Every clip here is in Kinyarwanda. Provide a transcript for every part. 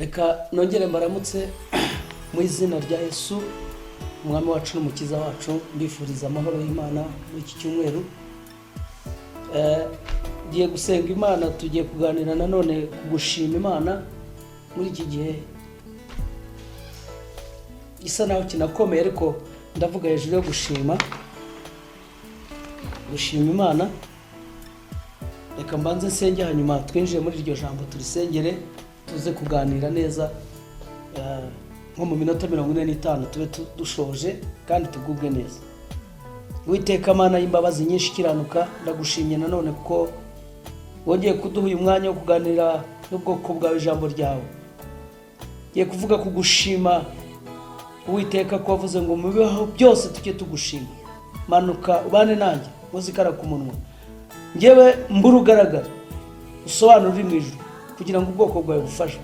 Reka nongere mbaramutse mu izina rya Yesu, Umwami wacu n'Umukiza wacu. Mbifuriza amahoro y'Imana muri iki cyumweru. Ngiye gusenga Imana. Tugiye kuganira nanone ku gushima Imana muri iki gihe gisa naho kinakomeye, ariko ndavuga hejuru yo gushima Imana. Reka mbanze nsenge, hanyuma twinjire muri iryo jambo, turisengere, tuze kuganira neza, nko mu minota 45 tube dushoje kandi tugubwe neza. Witeka Mana y'imbabazi nyinshi ikiranuka, ndagushimye nanone kuko wongeye kuduha uyu mwanya wo kuganira n'ubwoko bwawe ijambo ryawe. Ngiye kuvuga ku gushima Uwiteka, ko wavuze ngo mu bibaho byose tujye tugushima. Manuka ubane nanjye, muzikara ku munwa, ngewe mbura ugaragara, usobanure uri mu ijuru, kugira ngo ubwoko bwawe bufashwe.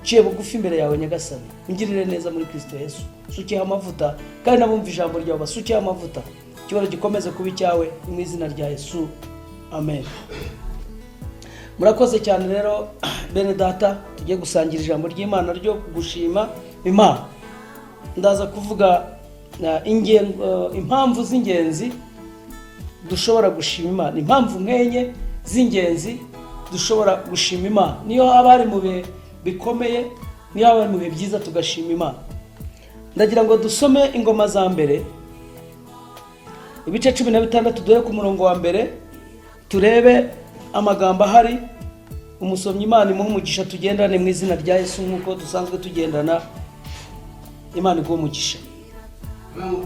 Nciye bugufi imbere yawe, Nyagasani, ungirire neza muri Kirisito Yesu, sukeho amavuta, kandi n'abumva ijambo ryawe basukeho amavuta. Ikibazo gikomeze kuba icyawe mu izina rya Yesu, amen. Murakoze cyane rero, bene Data, tugiye gusangira ijambo ry'Imana ryo gushima Imana. Ndaza kuvuga impamvu z'ingenzi dushobora gushima Imana, impamvu nk'enye z'ingenzi dushobora gushima Imana, niyo haba hari mu bihe bikomeye, niyo haba hari mu bihe byiza, tugashima Imana. Ndagira ngo dusome Ingoma za Mbere, ibice 16, duhere ku murongo wa mbere, turebe amagambo ahari. Umusomyi, Imana imuhe umugisha, tugendane mu izina rya Yesu nk'uko dusanzwe tugendana. Imana iguhe umugisha.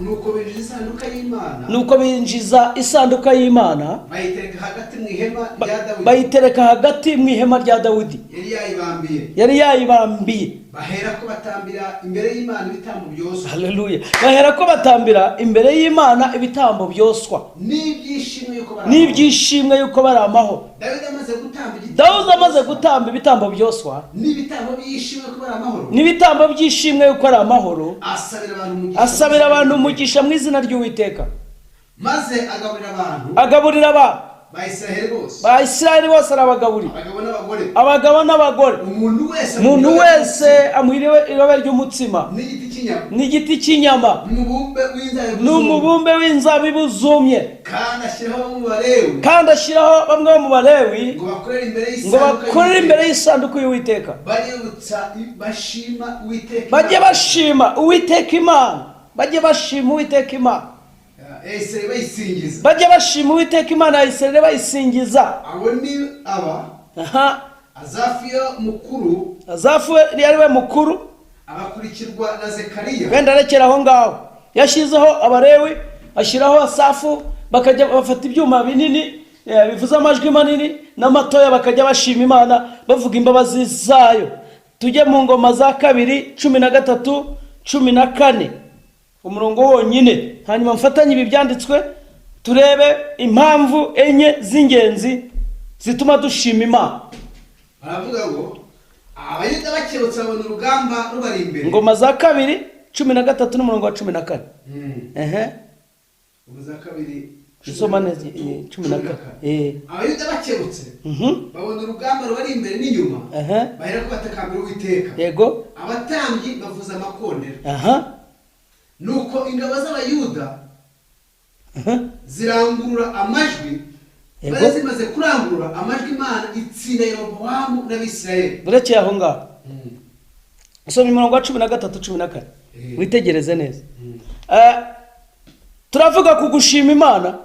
Nuko binjiza isanduka y'Imana. Nuko binjiza isanduka y'Imana. Bayitereka hagati mu ihema rya Dawidi. Bayitereka hagati mu ihema rya Dawidi. Yari yayibambiye. Yari yayibambiye. Bahera ko batambira imbere y'Imana ibitambo byoswa. Haleluya! Bahera ko batambira imbere y'Imana ibitambo byoswa. N'ibyishimo yuko bari N'ibyishimwe yuko bari amahoro. Dawidi amaze gutamba igitambo Dawudi amaze gutamba ibitambo byoswa n'ibitambo by'ishimwe ko bari amahoro, n'ibitambo by'ishimwe yuko ari amahoro, asabira abantu umugisha. Asabira abantu umugisha mu izina ry'Uwiteka. Maze agaburira abantu Agaburira abantu ba Israheli bose. Ba Isirayeli bose arabagaburira. Abagabo n'abagore. Abagabo n'abagore. Umuntu wese Umuntu wese amuha irobe ry'umutsima n'igiti cy'inyama n'igiti cy'inyama n'umubumbe w'inzabibu n'umubumbe w'inzabibu zumye. Kandi ashyiraho bamwe mu Balewi Kandi ashyiraho bamwe bo mu Balewi ngo bakorere imbere ngo y'isanduku bakorere imbere y'isanduku y'Uwiteka. Baributsa bashima Uwiteka. Bajye bashima Uwiteka Imana, bajye bashima Uwiteka Imana Ya Isirayeli bayisingiza. Bajye bashima Uwiteka Imana ya Isirayeli bayisingiza. Abo ni aba: Azafiyo mukuru. Azafu yari we mukuru. Abakurikirwa na Zekariya. Wenda arekera aho ngaho. Yashyizeho Abalewi, ashyiraho Asafu, bakajya bafata ibyuma binini bivuze amajwi manini n'amatoya, bakajya bashima Imana bavuga imbabazi zayo. Tujye mu Ngoma za Kabiri 13 14, umurongo wonyine, hanyuma mfatanye ibi byanditswe, turebe impamvu enye z'ingenzi zituma dushima Imana. Baravuga ngo Abayuda bakebutse babona urugamba rubari imbere. Ingoma za Kabiri 13 n'umurongo wa 14. Ehe. Ingoma za Kabiri. Usoma neza, 14. Abayuda bakebutse babona urugamba rubari imbere n'inyuma, bahera ko batakambira Uwiteka. Abatambyi bavuza amakondera. Nuko ingabo z'Abayuda zirangurura amajwi. Bari zimaze kurangurura amajwi, Imana itsinda Yerobowamu n'Abisirayeli. Burekeye aho ngaho. Usoma umurongo wa 13 14. Witegereze neza. Turavuga ku gushima Imana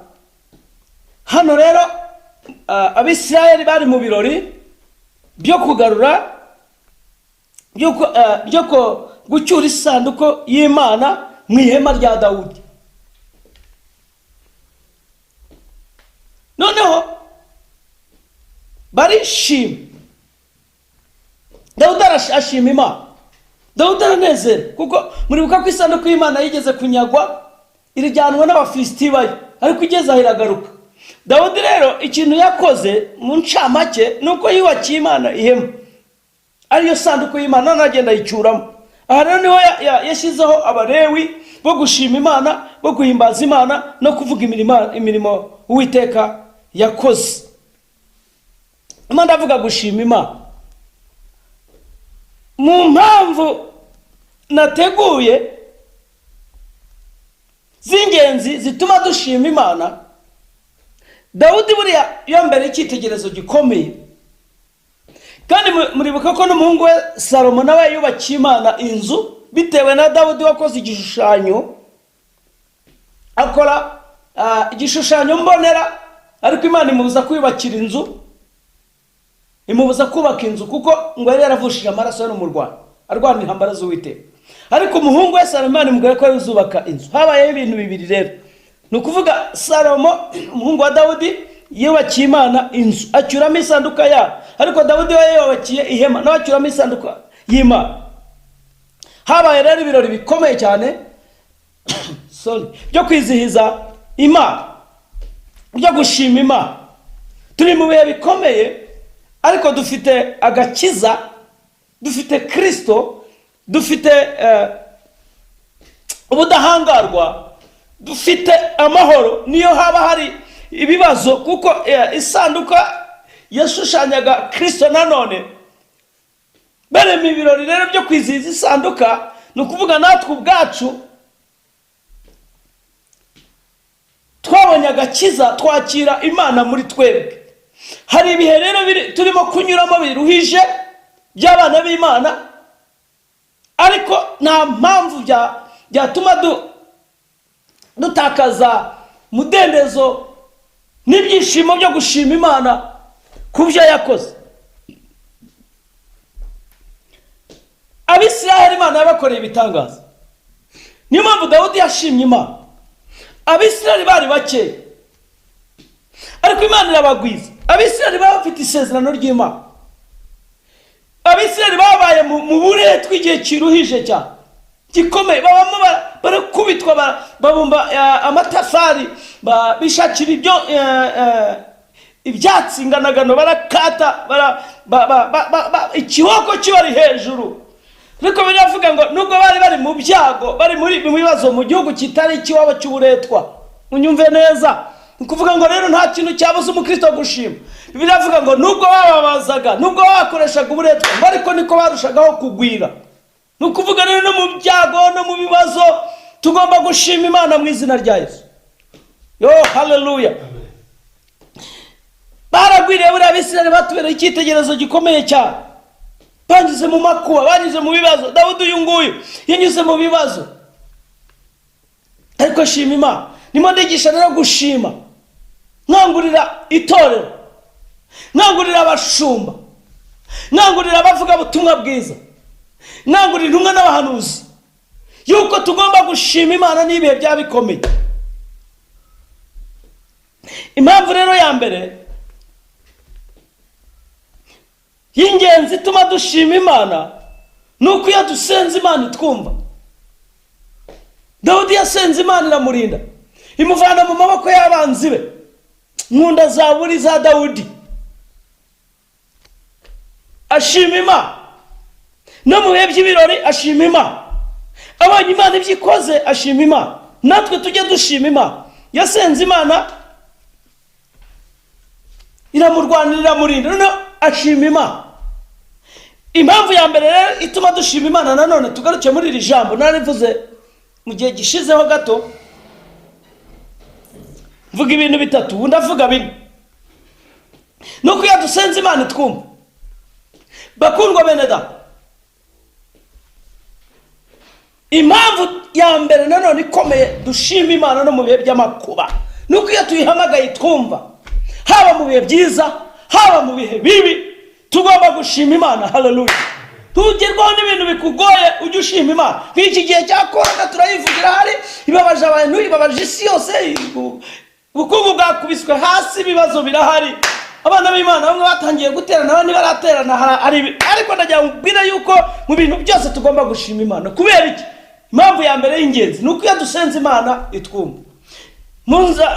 hano rero. Abisirayeli bari mu birori byo kugarura, byo gucyura isanduku y'Imana mu ihema rya Dawudi. Noneho barishima. Dawudi ashima Imana, Dawudi aranezera, kuko muribuka ko isanduku y'Imana yigeze kunyagwa, irijyanwa n'Abafilisiti bayo, ariko igeze aho iragaruka. Dawudi rero ikintu yakoze mu ncamake ni uko yubakiye Imana ihema, ariyo sanduku y'Imana, none agenda ayicyuramo. Aha rero niho yashyizeho Abalewi bo gushima Imana, bo guhimbaza Imana no kuvuga imirimo Uwiteka yakoze. Imana, ndavuga gushima Imana. Mu mpamvu nateguye z'ingenzi zituma dushima Imana, Dawudi buriya yambere icyitegererezo gikomeye, kandi muribuka ko n'umuhungu we Salomo nawe yubakiye Imana inzu bitewe na Dawudi wakoze igishushanyo, akora igishushanyo mbonera, ariko Imana imubuza kwiyubakira inzu, imubuza kubaka inzu kuko ngo yari yaravushije amaraso yo mu Rwanda arwana intambara z'Uwiteka. Ariko umuhungu we Salomo, Imana imubwira ko yuzubaka inzu. Habayeho ibintu bibiri rero, ni ukuvuga Salomo umuhungu wa Dawudi yubakiye Imana inzu, acyuramo isanduka yayo, ariko Dawudi we yubakiye ihema nawe acyuramo isanduka y'Imana. Habaye rero ibirori bikomeye cyane, sorry, byo kwizihiza Imana, byo gushima Imana. Turi mu bihe bikomeye, ariko dufite agakiza, dufite Kirisito, dufite ubudahangarwa, dufite amahoro niyo haba hari ibibazo, kuko isanduka yashushanyaga Kirisito. Nanone barema ibirori rero byo kwizihiza isanduka, ni ukuvuga natwe ubwacu twabonye agakiza, twakira Imana muri twebwe. Hari ibihe rero turimo kunyuramo biruhije by'abana b'Imana, ariko nta mpamvu byatuma dutakaza umudendezo n'ibyishimo byo gushima Imana ku byo yakoze. Abisiraheli Imana yabakoreye ibitangaza, niyo mpamvu Dawudi yashimye Imana. Abisiraheli bari bakeya, ariko Imana irabagwiza. Abisiraheli baba bafite isezerano ry'Imana. Abisiraheli babaye mu buretwa igihe kiruhije cyane gikomeye, babamo barakubitwa, babumba amatafari, bishakira ibyo ibyatsi inganagano, barakata, ikiboko kibari hejuru. Ariko biravuga ngo nubwo bari bari mu byago, bari mu bibazo mu gihugu kitari ikiwabo cy'uburetwa, unyumve neza, ni ukuvuga ngo rero nta kintu cyabuza umukristo gushima. Biravuga ngo nubwo bababazaga, nubwo bakoreshaga uburetwa, ngo ariko niko barushagaho kugwira. Ni ukuvuga rero no mu byago no mu bibazo tugomba gushima Imana mu izina rya Yesu. Yo haleluya! Baragwiriye. Buriya Abisirayeli batubereye icyitegererezo gikomeye cyane, banyuze mu makuba, banyuze mu bibazo. Dawudi uyu nguyu yanyuze mu bibazo, ariko shima Imana. Nimo ndigisha rero gushima, nkangurira itorero, nkangurira abashumba, nkangurira abavugabutumwa bwiza, nkangurira intumwa n'abahanuzi yuko tugomba gushima Imana n'ibihe byaba bikomeye. Impamvu rero ya mbere y'ingenzi ituma dushima Imana ni uko iyo dusenze Imana itwumva. Dawudi yasenze Imana iramurinda, imuvana mu maboko y'abanzi be. Nkunda zaburi za Dawudi, ashima Imana no mu bihe by'ibirori, ashima Imana abonye Imana ibyo ikoze, ashima Imana. Natwe tujye dushima Imana. Yasenze Imana iramurwanira, iramurinda, noneho ashima Imana. Impamvu ya mbere rero ituma dushima Imana, nanone tugaruke muri iri jambo narivuze mu gihe gishizeho gato, mvuga ibintu bitatu, ubu ndavuga bine. Ni uko iyo dusenze Imana itwumva. Bakundwa bene data, impamvu ya mbere nanone ikomeye dushima Imana no mu bihe by'amakuba ni uko iyo tuyihamagaye twumva, haba mu bihe byiza, haba mu bihe bibi, tugomba gushima Imana. Haleluya! Ntugerwaho n'ibintu bikugoye, ujye ushima Imana. Nk'iki gihe cya korona turayivugira, hari ibabaje abantu, ibabaje isi yose, ubukungu bwakubiswe hasi, ibibazo birahari, abana b'Imana bamwe batangiye guterana, abandi baraterana, ariko ndagira ngo mbwire yuko mu bintu byose tugomba gushima Imana. Kubera iki? Impamvu ya mbere y'ingenzi ni uko iyo dusenze Imana itwumva.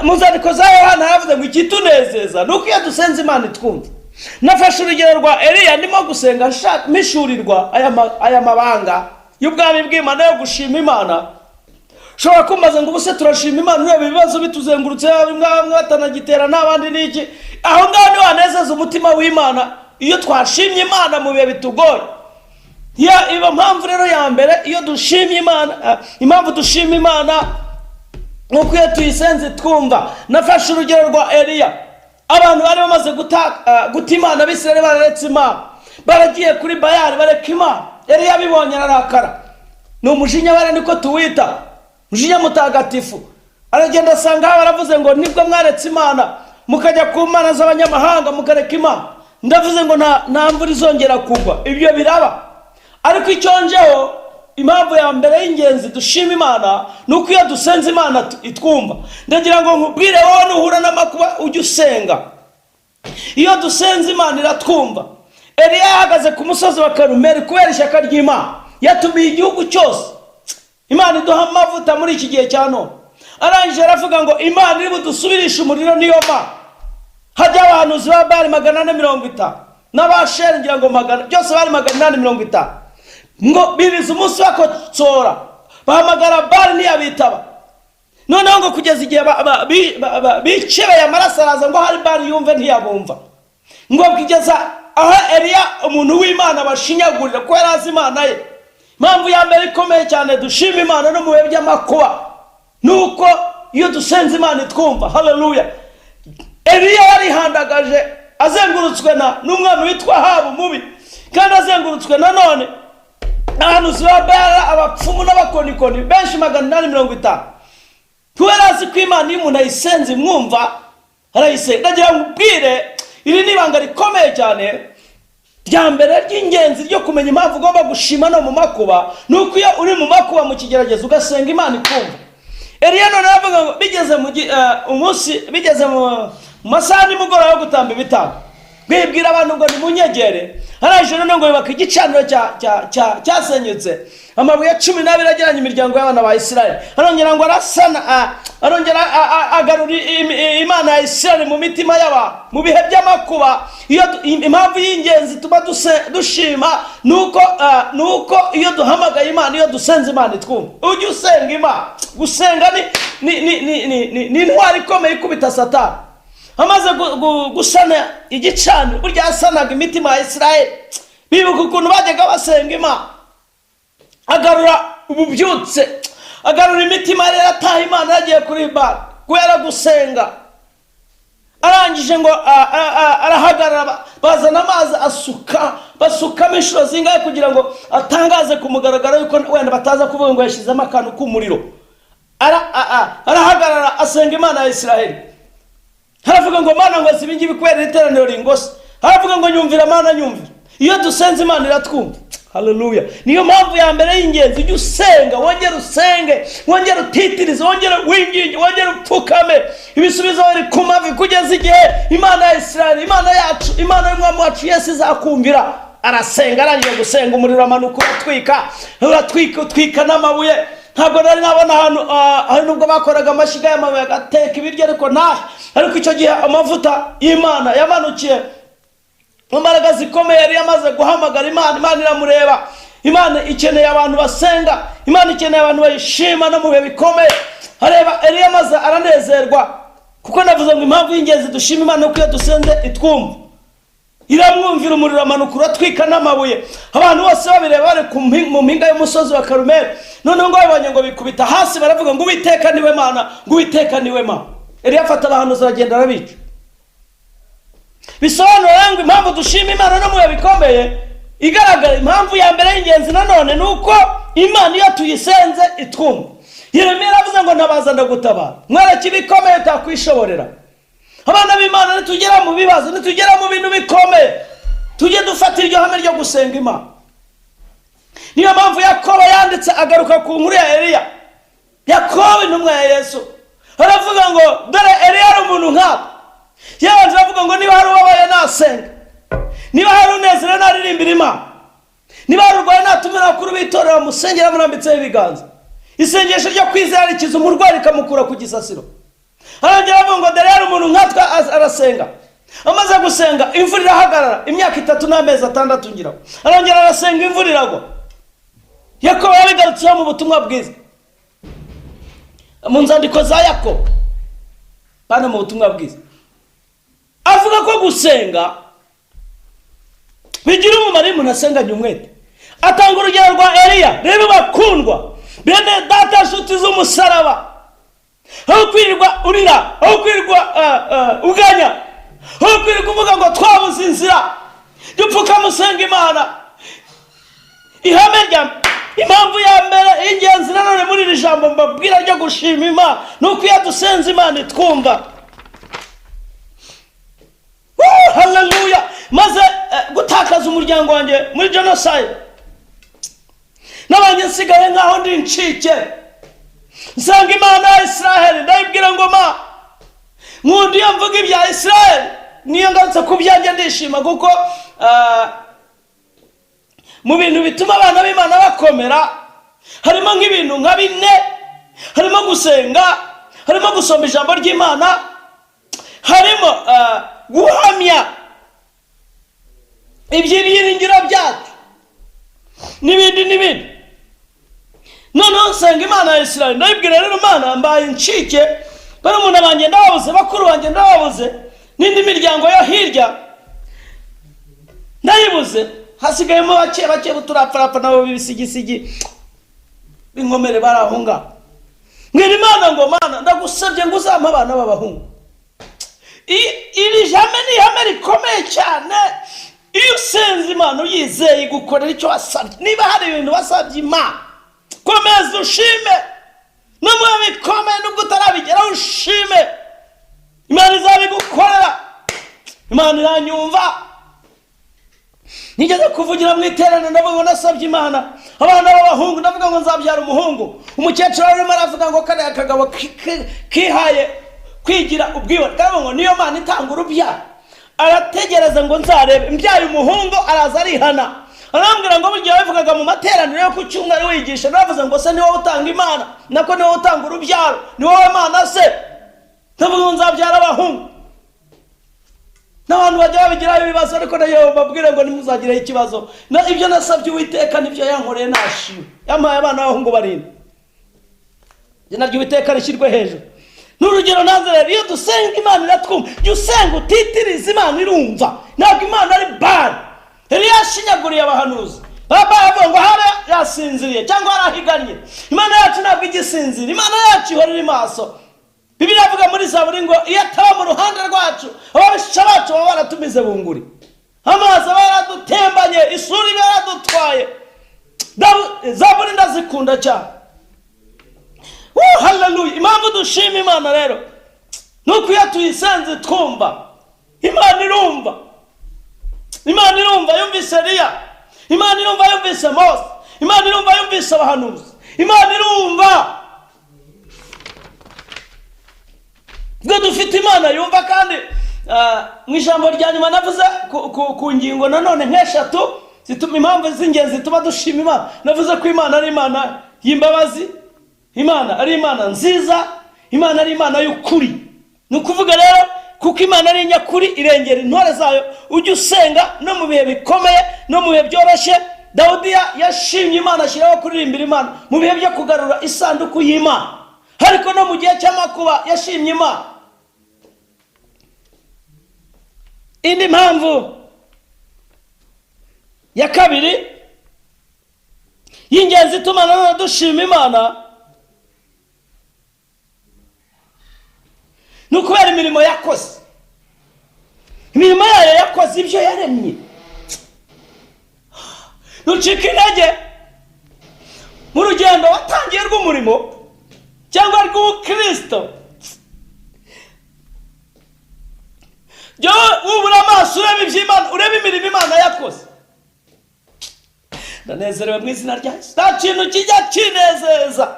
Mu nzandiko za Yohana havuze ngo ikitunezeza ni uko iyo dusenze Imana itwumva. Nafashe urugero rwa Eliya, ndimo gusenga mpishurirwa aya mabanga y'ubwami bw'Imana yo gushima Imana. Ushobora kumbaza ngo ubuse turashima Imana ureba ibibazo bituzengurutse, bamwe batanagitera n'abandi n'iki? Aho ngaho niho hanezeza umutima w'Imana, iyo twashimye Imana mu bihe bitugoye. Ya iba mpamvu rero ya mbere iyo dushimye Imana, impamvu dushima Imana nuko iyo tuyisenze twumva. Nafashe urugero rwa Eliya. Abantu bari bamaze guta Imana, Abisirayeli bararetse Imana, baragiye kuri Bayali, bareka Imana. Eliya abibonye ararakara, ni umujinya bara niko tuwita, umujinya mutagatifu. Aragenda asanga aho baravuze ngo nibwo mwaretse Imana mukajya ku mana z'abanyamahanga mukareka Imana, ndavuze ngo nta mvura izongera kugwa. Ibyo biraba. Ariko icyo njeho, impamvu ya mbere y'ingenzi dushima Imana ni uko iyo dusenze Imana itwumva. Ndagira ngo nkubwire wowe nuhura n'amakuba ujye usenga. Iyo dusenze Imana iratwumva. Eliya yahagaze ku musozi wa Karumeli kubera ishyaka ry'Imana, yatumiye igihugu cyose. Imana iduha amavuta muri iki gihe cya none. Arangije aravuga ngo Imana iri budusubirishe umuriro niyo Mana. Hajya abahanuzi ba Bali 450 n'abasheri ngira ngo 100, byose bari 850. Ngo biriza umunsi bakotsora, bahamagara Bali ntiyabitaba. Noneho ngo kugeza igihe bicebeye amaraso araza ngo hari Bali yumve, ntiyabumva. Ngo kugeza aho Eliya umuntu w'Imana bashinyagurira ko yari azi Imana ye. Impamvu ya mbere ikomeye cyane dushima Imana no mu bihe by'amakuba ni uko iyo dusenze Imana itwumva. Haleluya. Eliya yarihandagaje azengurutswe n'umwami witwa Ahabu mubi, kandi azengurutswe nanone abahanuzi ba Bayali, abapfumu n'abakonikoni benshi 850. Kubera azi ko Imana iyo umuntu ayisenze imwumva, arayisenga. Ndagira ngo ubwire, iri ni ibanga rikomeye cyane rya mbere ry'ingenzi ryo kumenya impamvu ugomba gushima no mu makuba, ni uko iyo uri mu makuba, mu kigeragezo, ugasenga Imana ikumva. Eliya none aravuga ngo bigeze mu umunsi, bigeze mu masaha nimugoroba yo gutamba ibitambo, bibwira abantu ngo nimunyegere. Arangije none ngo yubaka igicaniro cyasenyutse, amabuye 12 ageranya imiryango y'abana ba Isirayeli. Arongera ngo arasana, arongera agarura Imana ya Isirayeli mu mitima y'abantu mu bihe by'amakuba. Iyo impamvu y'ingenzi tuba dushima nuko iyo duhamagaye Imana, iyo dusenze Imana itwumva. Ujye usenga Imana. Gusenga ni intwari ikomeye ikubita Satani. Amaze gusana igicaniro, burya yasanaga imitima ya Isirayeli, bibuka ukuntu bajyaga basenga Imana, agarura ububyutse, agarura imitima. Yari yarataha Imana yagiye kuri Bali kubera gusenga. Arangije ngo arahagarara, bazana amazi asuka, basukamo inshuro zingahe kugira ngo atangaze ku mugaragaro yuko wenda bataza kuvuga ngo yashyizemo akantu k'umuriro. Arahagarara asenga Imana ya Isiraheli, haravuga ngo Mana, ngo si ibingibi kubera iteraniro ringose. Haravuga ngo nyumvira Mana, nyumvira. Iyo dusenze Imana iratwumva. Haleluya. Niyo mpamvu ya mbere y'ingenzi. Ujye usenga, wongere usenge, wongere utitirize, wongere winginge, wongere upfukame. Ibisubizo biri ku mavi kugeza igihe Imana ya Isirayeli, Imana yacu, Imana y'umwami wacu Yesu izakumvira. Arasenga, arangije gusenga umuriro amanuka uratwika, uratwika, utwika n'amabuye. Ntabwo nari nabona ahantu, hari nubwo bakoraga amashyiga y'amabuye agateka ibiryo, ariko ntahe. Ariko icyo gihe amavuta y'Imana yamanukiye mu mbaraga zikomeye. Yari yamaze guhamagara Imana, Imana iramureba. Imana ikeneye abantu basenga, Imana ikeneye abantu bayishima no mu bihe bikomeye. Areba Eliya maze aranezerwa, kuko navuze ngo impamvu y'ingenzi dushima Imana nuko iyo dusenze itwumva. Iramwumvira, umuriro amanuka uratwika n'amabuye, abantu bose babireba bari mu mpinga y'umusozi wa Karumeli. Noneho ngo babonye ngo bikubita hasi, baravuga ngo Uwiteka niwe Mana, ngo Uwiteka niwe Mana. Eliya afata abahanuzi aragenda arabica. Bisobanura ngo impamvu dushima Imana no mu bihe bikomeye igaragara, impamvu ya mbere y'ingenzi nanone ni uko Imana iyo tuyisenze itwumva. Yeremiya aravuze ngo ntabaza ndagutabara, mwereke ibikomeye utakwishoborera. Abana b'Imana, nitugera mu bibazo, nitugera mu bintu bikomeye, tujye dufata iryo hame ryo gusenga Imana. Niyo mpamvu Yakobo yanditse agaruka ku nkuru ya Eliya. Yakobo intumwa ya Yesu aravuga ngo dore Eliya ari umuntu nkatwe. Yabanje aravuga ngo niba hari ubabaye nasenga, niba hari unezerewe naririmbira Imana, niba hari urwaye natumira abakuru b'itorero bamusengera bamurambitseho ibiganza. Isengesho ryo kwizera rikiza umurwayi rikamukura ku gisasiro. Arongera avuga ngo dore yari umuntu nkatwe, arasenga. Amaze gusenga imvura irahagarara imyaka 3 n'amezi 6 ngiraho. Arongera arasenga imvura iragwa. Yakobo yabigarutseho mu butumwa bwiza, mu nzandiko za Yakobo bana, mu butumwa bwiza avuga ko gusenga bigira umumaro iyo umuntu asenganye umwete. Atanga urugero rwa Eliya. Rero bakundwa bene data, nshuti z'umusaraba, aho kwirirwa urira, aho kwirirwa uganya, aho kwirirwa uvuga ngo twabuze inzira, jya upfukama usenga Imana. Ihame rya impamvu ya mbere y'ingenzi nanone muri iri jambo mbabwira ryo gushima Imana, ni uko iyo dusenze Imana itwumva. Haleluya! Maze gutakaza umuryango wanjye muri genocide, n'abanjye nsigaye nkaho ndi incike, nsanga Imana ya Israheli, ndayibwira ngo ma nkunda iyo mvuga ibya Israheli, niyo ngarutse ku byanjye ndishima, kuko mu bintu bituma abana b'Imana bakomera harimo nk'ibintu nka bine: harimo gusenga, harimo gusoma ijambo ry'Imana, harimo guhamya iby'ibyiringiro byacu, n'ibindi n'ibindi. Noneho nsenga Imana ya Israheli, ndayibwira rero: Imana, mbaye incike, barumuna banjye ndababuze, bakuru banjye ndababuze, n'indi miryango yo hirya ndayibuze, hasigayemo bake bake turapfarapfa nabo b'ibisigisigi b'inkomere bari aho ngaho. Mbwira Imana ngo: Mana, ndagusabye ngo uzampe abana b'abahungu. Iri jame ni ihame rikomeye cyane. Iyo usenze Imana uyizeye, igukorera icyo wasabye. Niba hari ibintu wasabye Imana, komeza ushime, no mu bikomeye, nubwo utarabigeraho ushime, Imana izabigukorera. Imana iranyumva. Nigeze kuvugira mu iteraniro, ndavuga ngo nasabye Imana abana b'abahungu, ndavuga ngo nzabyara umuhungu. Umukecuru arimo aravuga ngo kariya kagabo kihaye kwigira ubwibone, karavuga ngo niyo Mana itanga urubyaro, arategereza ngo nzarebe mbyaye umuhungu araza arihana. Arambwira ngo burya wabivugaga mu materaniro yo ku cyumweru wigisha. Navuze ngo se ni wowe utanga Imana, nako ni wowe utanga urubyaro, ni wowe Mana se? Ndavuga ngo nzabyara abahungu. N'abantu bajya babigiraho ibibazo, ariko nayo babwire ngo ntimuzagireho ikibazo. Ibyo nasabye Uwiteka nibyo yankoreye, nashimwe, yampaye abana b'abahungu barindwi. Izina ry'Uwiteka rishyirwe hejuru. N'urugero nanze rero, iyo dusenga Imana iratwumva. Jya usenga utitiriza, Imana irumva. Ntabwo Imana ari Bari. Yari yashinyaguriye abahanuzi baba bavuga ngo hari yasinziriye cyangwa yarahiganye. Imana yacu ntabwo igisinzira, Imana yacu ihora iri maso. Bibiliya ivuga muri Zaburi ngo iyo ataba mu ruhande rwacu, ababisha bacu baba baratumize bunguri, amazi aba yaradutembanye, isuri iba yaradutwaye. Zaburi ndazikunda cyane. Haleluya! Impamvu dushima Imana rero ni uko iyo tuyisenze twumva, Imana irumva. Imana irumva, yumvise Eliya. Imana irumva, yumvise Mose. Imana irumva, yumvise abahanuzi. Imana irumva. Ubwo dufite Imana yumva. Kandi mu ijambo rya nyuma navuze ku ngingo nanone nk'eshatu zituma, impamvu z'ingenzi zituma dushima Imana. Navuze ko Imana ari Imana y'imbabazi, Imana ari Imana nziza, Imana ari Imana y'ukuri. Ni ukuvuga rero, kuko Imana ari inyakuri, irengera intore zayo. Ujye usenga no mu bihe bikomeye no mu bihe byoroshye. Dawudi yashimye Imana, ashyiraho kuririmbira Imana mu bihe byo kugarura isanduku y'Imana, ariko no mu gihe cy'amakuba yashimye Imana. Indi mpamvu ya kabiri y'ingenzi ituma nanone dushima Imana ni ukubera imirimo yakoze, imirimo yayo yakoze, ibyo yaremye. Ntucike intege mu rugendo watangiye rw'umurimo cyangwa rw'ubukristo. Jya wubura amaso urebe iby'Imana, urebe imirimo Imana yakoze. Ndanezerewe mu izina rya Yesu. Nta kintu kijya kinezeza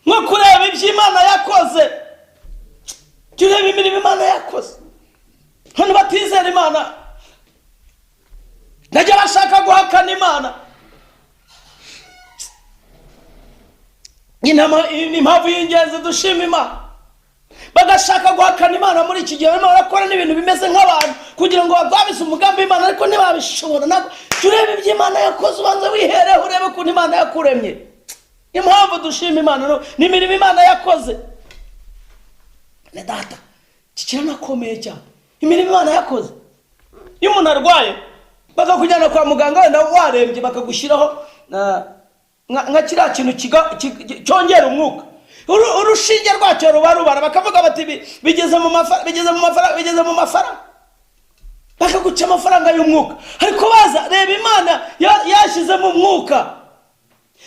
nko kureba iby'Imana yakoze. Jya ureba imirimo Imana yakoze. Hano batizera Imana bajya bashaka guhakana Imana. Impamvu y'ingenzi dushima Imana, bagashaka guhakana Imana muri iki gihe, barimo barakora n'ibintu bimeze nk'abantu kugira ngo bagwabize umugambi w'Imana, ariko ntibabishobora. Ntabwo jya ureba ibyo Imana yakoze, ubanza wihereho urebe ukuntu Imana yakuremye. Impamvu dushima Imana ni imirimo Imana yakoze. Ne data, iki kiranakomeye cyane, imirimo Imana yakoze. Iyo umuntu arwaye Bakakujyana kwa muganga wenda warembye, bakagushyiraho nka kiriya kintu cyongera umwuka, urushinge rwacyo ruba rubara, bakavuga bati bigeze mu bigeze mu mafaranga, bigeze mu mafaranga, bakaguca amafaranga y'umwuka. Ariko baza reba Imana yashyizemo umwuka.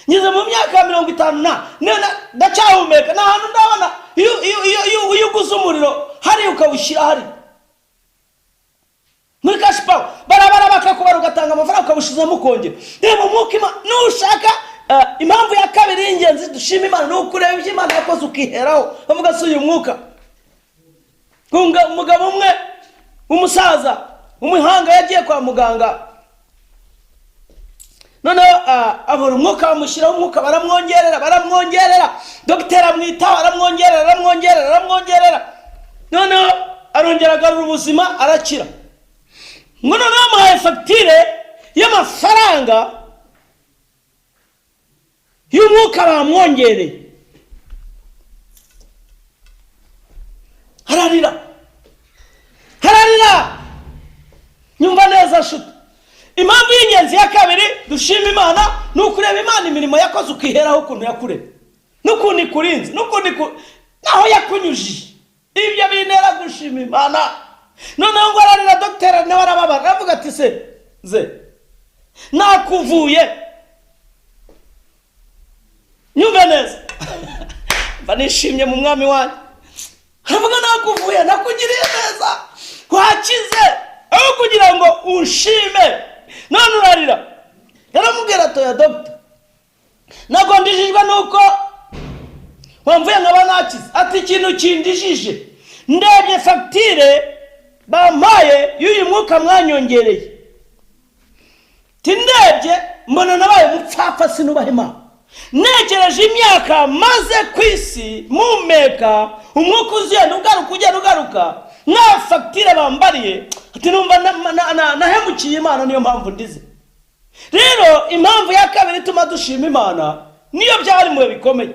Ngeze mu myaka 50 na ndacyahumeka, nta hantu ndabona. Iyo uguze umuriro hariya ukawushyira hari muri cash power, barabara bakakubara, ugatanga amafaranga ukawushizamo ukongera. Reba umwuka nushaka. Impamvu ya kabiri y'ingenzi dushima Imana ni ukureba ibyo Imana yakoze ukiheraho, bavuga si uyu mwuka. Umugabo umwe w'umusaza w'umuhanga yagiye kwa muganga, noneho abura umwuka, bamushyiraho umwuka, baramwongerera, baramwongerera, dogiteri amwitaho, aramwongerera, aramwongerera, aramwongerera, noneho arongera agarura ubuzima, arakira. Ngo noneho bamuhaye fagitire y'amafaranga y'umwuka bamwongereye, ararira, ararira. Nyumva neza nshuti, impamvu y'ingenzi ya kabiri dushima Imana ni ukureba Imana imirimo yakoze, ukiheraho ukuntu yakuremye n'ukuntu ikurinze n'ukuntu naho yakunyujije. Ibyo bintera gushima Imana. Noneho ngo ararira, dogiteri nawe arababara, aravuga ati se ze nakuvuye. Nyumve neza, mba nishimye mu mwami wanjye. Aravuga nakuvuye, nakugiriye neza, wakize, aho kugira ngo unshime none urarira. Yaramubwira ati oya dogita, ntabwo ndijijwe nuko wamvuye nkaba nakize. Ati ikintu kindijije, ndebye fagitire bampaye y'uyu mwuka mwanyongereye, ndebye mbona nabaye umupfapfa, sinubaha Imana. Ntekereje imyaka maze ku isi mpumeka umwuka ugenda ugaruka, ugenda ugaruka, nta fagitire bambariye. Ati numva nahemukiye Imana, niyo mpamvu ndize. Rero impamvu ya kabiri ituma dushima Imana niyo byaba mu bihe bikomeye,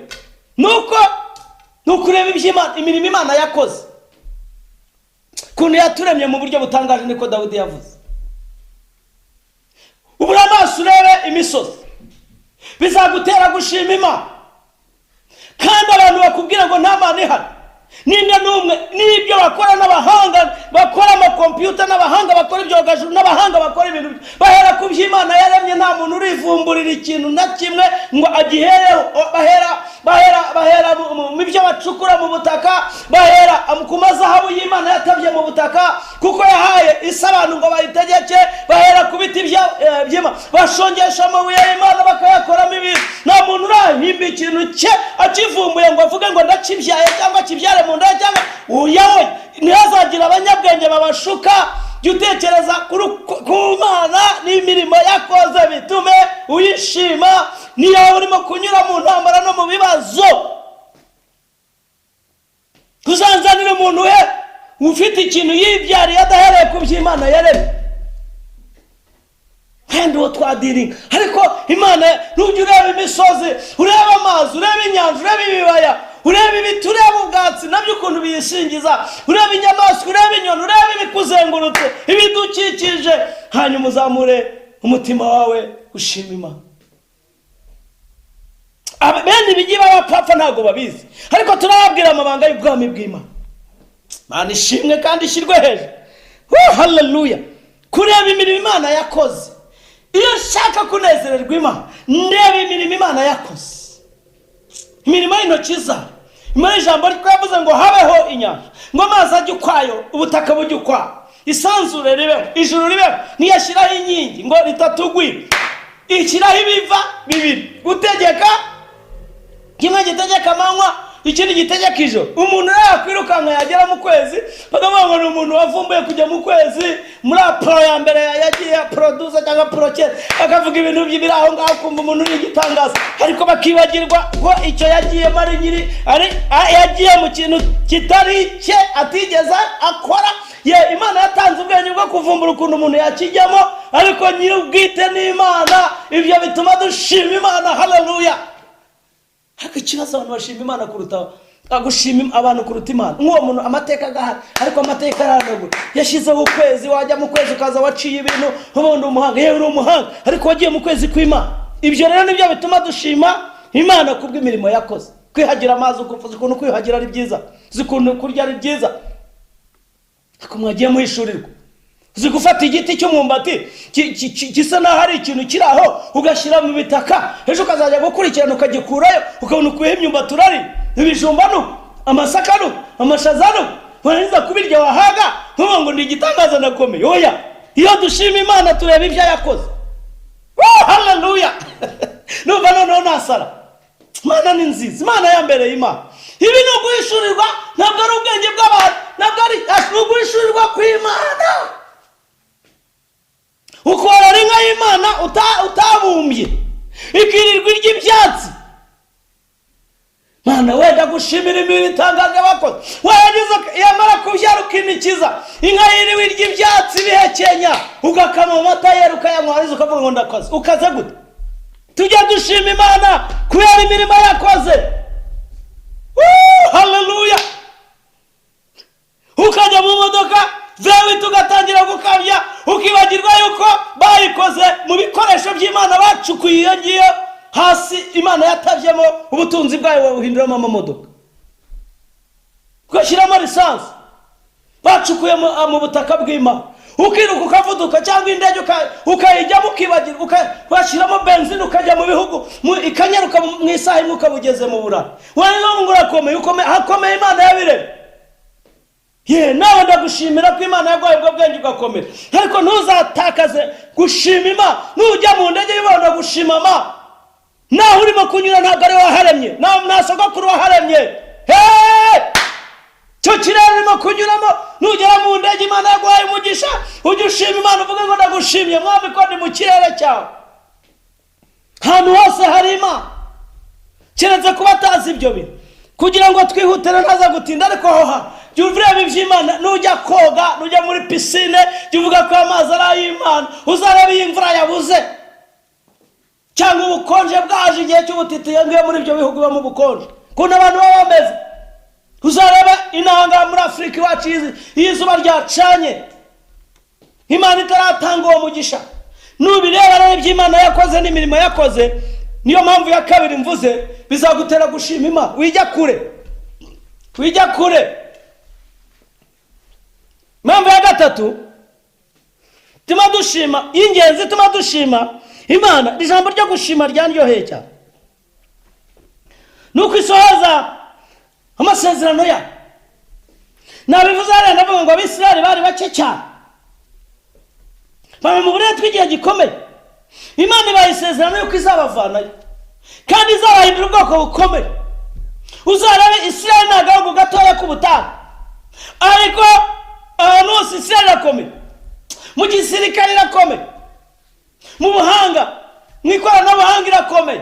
nuko ni ukureba iby'Imana, imirimo Imana yakoze, ukuntu yaturemye mu buryo butangaje. Niko Dawidi yavuze: ubura amaso urebe imisozi, bizagutera gushima Imana. Kandi abantu bakubwira ngo nta Mana ihari, ninde n'umwe n'ibyo bakora, n'abahanga bakora amakompiyuta, n'abahanga bakora ibyogajuru, n'abahanga bakora ibintu, bahera ku by'Imana yaremye. Nta muntu urivumburira ikintu na kimwe ngo agihereho. Bahera bahera bahera mu byo bacukura mu butaka, bahera ku mazahabu y'Imana yatabye mu butaka, kuko yahaye isi abantu ngo bayitegeke. Bahera ku biti by'Imana, bashongesha amabuye y'Imana bakayakoramo ibintu. Nta muntu urahimba ikintu cye akivumbuye ngo avuge ngo ndakibyaye cyangwa kibyare mu nda cyangwa uyawe. Ntihazagira abanyabwenge babashuka. Jya utekereza ku Mana n'imirimo yakoze, bitume uyishima niyo waba urimo kunyura mu ntambara no mu bibazo. Tuzanzanira umuntu we ufite ikintu yibyariye adahereye ku by'Imana yaremye, wenda uwo twadiringa. Ariko Imana, nujya ureba imisozi, ureba amazi, ureba inyanja, ureba ibibaya, ureba ibiti, ureba ubwatsi nabyo ukuntu biyishingiza, ureba inyamaswa, ureba inyoni, ureba ibikuzengurutse, ibidukikije, hanyuma uzamure umutima wawe ushima Imana. Bene ibigi b'abapfapfa ntabwo babizi, ariko turababwira amabanga y'ubwami bw'Imana. Imana ishimwe kandi ishyirwe hejuru. Haleluya! Kureba imirimo Imana yakoze. Iyo nshaka kunezererwa Imana, ndeba imirimo Imana yakoze, imirimo y'intoki zayo. Imana ijambo ryavuze ngo habeho inyanja, ngo amazi ajye ukwayo, ubutaka bujye ukwayo, isanzure ribeho, ijuru ribeho. Ntiyashyiraho inkingi ngo ritatugwira, ishyiraho ibiva bibiri gutegeka, kimwe gitegeka amanywa, ikindi gitegeka ijoro. Umuntu rero yakwirukanka yagera mu kwezi, bakavuga ngo ni umuntu wavumbuye kujya mu kwezi muri Apollo ya mbere yagiye poroduza cyangwa porokere, bakavuga ibintu biri aho ngaho, kumva umuntu uri igitangaza, ariko bakibagirwa ko icyo yagiyemo ari nyiri ari yagiye mu kintu kitari icye, atigeze akora. Ye Imana yatanze ubwenge bwo kuvumbura ukuntu umuntu yakijyamo, ariko nyir'ubwite ni Imana. Ibyo bituma dushima Imana. Haleluya! Ariko ikibazo, abantu bashima Imana kuruta Agushima abantu kuruta Imana. Nk'uwo muntu amateka agahari, ariko amateka arahanagura. Yashyizeho ukwezi, wajya mu kwezi ukaza waciye ibintu, ubundi umuhanga, yewe uri umuhanga, ariko wagiye mu kwezi kw'Imana. Ibyo rero nibyo bituma dushima Imana kubw'imirimo yakoze. Kwihagira amazi, uzi ukuntu kwiyuhagira ari byiza, uzi ukuntu kurya ari byiza, ariko mwagiye muhishurirwa. Uzi gufata igiti cy'umwumbati gisa n'aho ari ikintu kiri aho, ugashyira mu bitaka, ejo ukazajya gukurikirana ukagikurayo, ukabona ukuyeho imyumbati urari, ibijumba nuko, amasaka nuko, amashaza nuko, warangiza kubirya wahaga ntuvuge ngo ni igitangaza nakomeye. Oya, iyo dushima Imana tureba ibyo yakoze. Oh, haleluya! Numva noneho nasara. Imana ni nziza, Imana yambereye Imana. Ibi ni uguhishurirwa, ntabwo ari ubwenge bw'abantu, ntabwo ari uguhishurirwa kw'Imana. Ukorora inka y'Imana utabumbye, ikirirwa irya ibyatsi. Mana wenda gushimira imirimo itangaje bakoze. Warangiza yamara kubyara ukinikiza inka yiriwe irya ibyatsi bihekenya, ugakama amata yera ukayanywa, warangiza ukavuga ngo ndakoze. Ukaze gute? Tujye dushima Imana kubera imirimo yakoze. Haleluya! Ukajya mu modoka zewe tugatangira gukabya, ukibagirwa yuko bayikoze mu bikoresho by'Imana bacukuye iyo ngiyo hasi. Imana yatabyemo ubutunzi bwayo babuhinduramo amamodoka, ugashyiramo lisansi bacukuye mu butaka bw'Imana, ukiruka ukavuduka, cyangwa indege ukayijyamo ukibagirwa, ugashyiramo benzine ukajya mu bihugu, ikanyaruka mu isaha imwe ukaba ugeze mu Burayi. Warangiza ngo urakomeye, hakomeye Imana yabiremye. Ye, nawe ndagushimira ko Imana yaguhaye ubwo bwenge ugakomera, ariko ntuzatakaze gushima Imana. Nujya mu ndege y'Imana gushima Imana, naho urimo kunyura ntabwo ari waharemye, nta sogokuru waharemye. Cyo kirere urimo kunyuramo, nugera mu ndege Imana yaguhaye umugisha, ujye ushima Imana uvuge ngo ndagushimye mwami ko ndi mu kirere cyawe. Ahantu hose hari Imana, keretse kuba atazi ibyo bintu. Kugira ngo twihutire ntaza gutinda, ariko aho hantu jya ureba iby'Imana. Nujya koga, nujya muri pisine, jya uvuga ko amazi ari ay'Imana. Uzareba iyo imvura yabuze cyangwa ubukonje bwaje, igihe cy'ubutiti, iyo ngiyo muri ibyo bihugu bibamo ubukonje, ukuntu abantu baba bameze. Uzareba inanga muri Afurika iwacu iyo izuba ryacanye, Imana itaratanga uwo mugisha. Nubireba rero iby'Imana yakoze n'imirimo yakoze, niyo mpamvu ya kabiri mvuze, bizagutera gushima Imana. Wijya kure, wijya kure. Impamvu ya gatatu tuma dushima, y'ingenzi tuma dushima Imana, ijambo ryo gushima ryanryoheye cyane, ni uko isohoza amasezerano yayo. Nabivuze hariya, ndavuga ngo Abisirayeli bari bake cyane, baba mu buretwa igihe gikomeye. Imana ibaha isezerano yuko izabavanayo kandi izabahindura ubwoko bukomeye. Uzarebe Isirayeli ni agahugu gatoya k'ubutayu, ariko ahantu hose Isirayeli irakomeye, mu gisirikare irakomeye, mu buhanga, mu ikoranabuhanga irakomeye,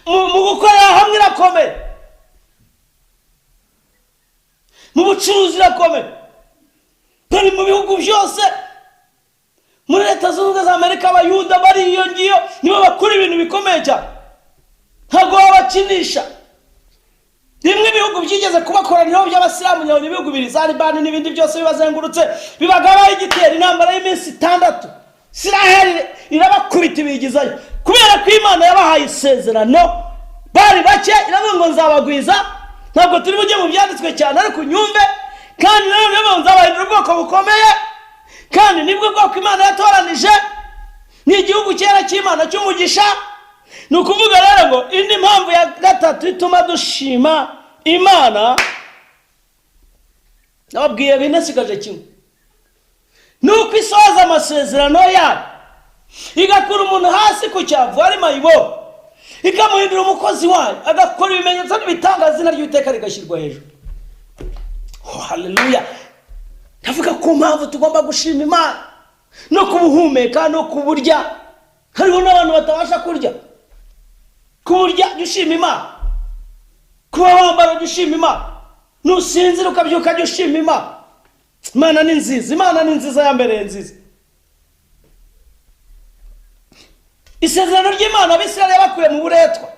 mu gukorera hamwe irakomeye, mu bucuruzi irakomeye, bari mu bihugu byose. Muri Leta Zunze Ubumwe za Amerika Abayuda bari iyo ngiyo nibo bakora ibintu bikomeye cyane, ntabwo babakinisha. Rimwe ibihugu byigeze kubakoraniraho by'abasilamu, nyabona ibihugu bibiri za Libani n'ibindi byose bibazengurutse, bibagabaho igitero, intambara y'iminsi 6, Isiraheli irabakubita ibigizayo, kubera ko Imana yabahaye isezerano. Bari bake, iravuga ngo nzabagwiza. Ntabwo turi bujye mu byanditswe cyane, ariko unyumve. Kandi nanone iravuga ngo nzabahindura ubwoko bukomeye, kandi nibwo bwoko Imana yatoranije, ni igihugu cyera cy'Imana cy'umugisha. Ni ukuvuga rero ngo indi mpamvu ya gatatu ituma dushima Imana, nababwiye binasigaje kimwe, ni uko isohoza amasezerano yayo, igakura umuntu hasi ku cyavu ari mayibo, ikamuhindura umukozi wayo, agakora ibimenyetso n'ibitangaza, izina ry'Uwiteka rigashyirwa hejuru. Oh, haleluya! Ndavuga ku mpamvu tugomba gushima Imana, no kubuhumeka no kuburya. Hariho n'abantu batabasha kurya, kuburya jya ushima Imana, kuba wambara jya ushima Imana, nusinzira ukabyuka jya ushima Imana. Imana ni nziza, Imana ni nziza, yambereye nziza. Isezerano ry'Imana Abisirayeli yabakuye mu buretwa,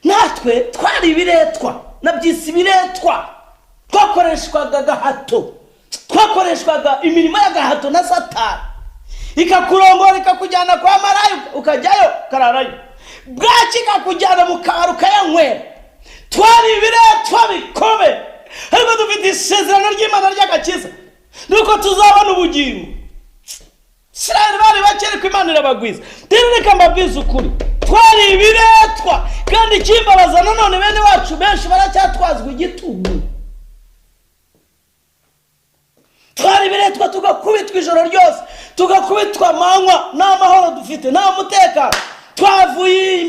Natwe twari ibiretwa, nabyise ibiretwa. Twakoreshwaga agahato, twakoreshwaga imirimo y'agahato na Satani, ikakurongora ikakujyana kwa maraya, ukajyayo ukararayo, bwaki ikakujyana mu kabari ukayanywera. Twari ibiretwa bikomeye, ariko dufite isezerano ry'Imana ry'agakiza, nuko tuzabona ubugingo. Isirayeli bari bake, ariko Imana irabagwiza. Rero reka mbabwize ukuri, twari ibiretwa, kandi ikimbabaza nanone bene wacu benshi baracyatwazwa igitugu. Twari ibiretwa, tugakubitwa ijoro ryose, tugakubitwa amanywa, nta mahoro dufite, nta mutekano. Twavuye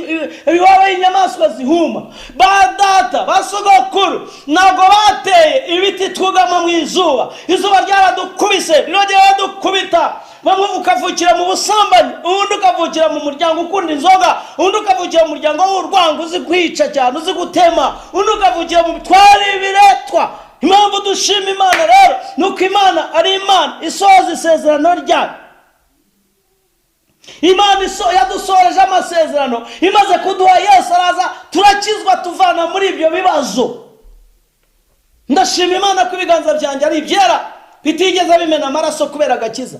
iwabo y'inyamaswa zihuma. Ba data, ba sogokuru ntabwo bateye ibiti twugama mu izuba, izuba ryaradukubise, rirongera riradukubita. Bamwe ukavukira mu busambanyi, undi ukavukira mu muryango ukunda inzoga, undi ukavukira mu muryango w'urwango uzi kwica cyane, uzi gutema, undi ukavukira mu. Twari ibiretwa. Impamvu dushima Imana rero ni uko Imana ari Imana isohoza isezerano ryayo. Imana yadusohoreje amasezerano, imaze kuduha Yesu araza turakizwa, tuvana muri ibyo bibazo. Ndashima Imana ko ibiganza byanjye ari ibyera, bitigeze bimena amaraso kubera agakiza.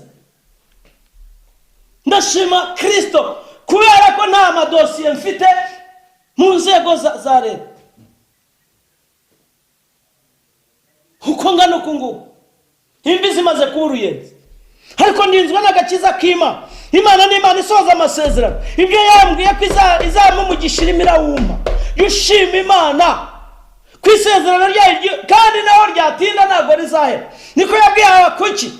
Ndashima Kristo kubera ko nta madosiye mfite mu nzego za leta. Uko ngana uku nguku imvi zimaze kuba uruyenzi, ariko ndinzwe n'agakiza k'Imana. Imana ni Imana isohoza amasezerano, ibyo yambwiye ko izampa umugisha irimo irawumpa. Jya ushima Imana ku isezerano ryayo, kandi naho ryatinda ntabwo rizahera. Niko yabwiye Habakuki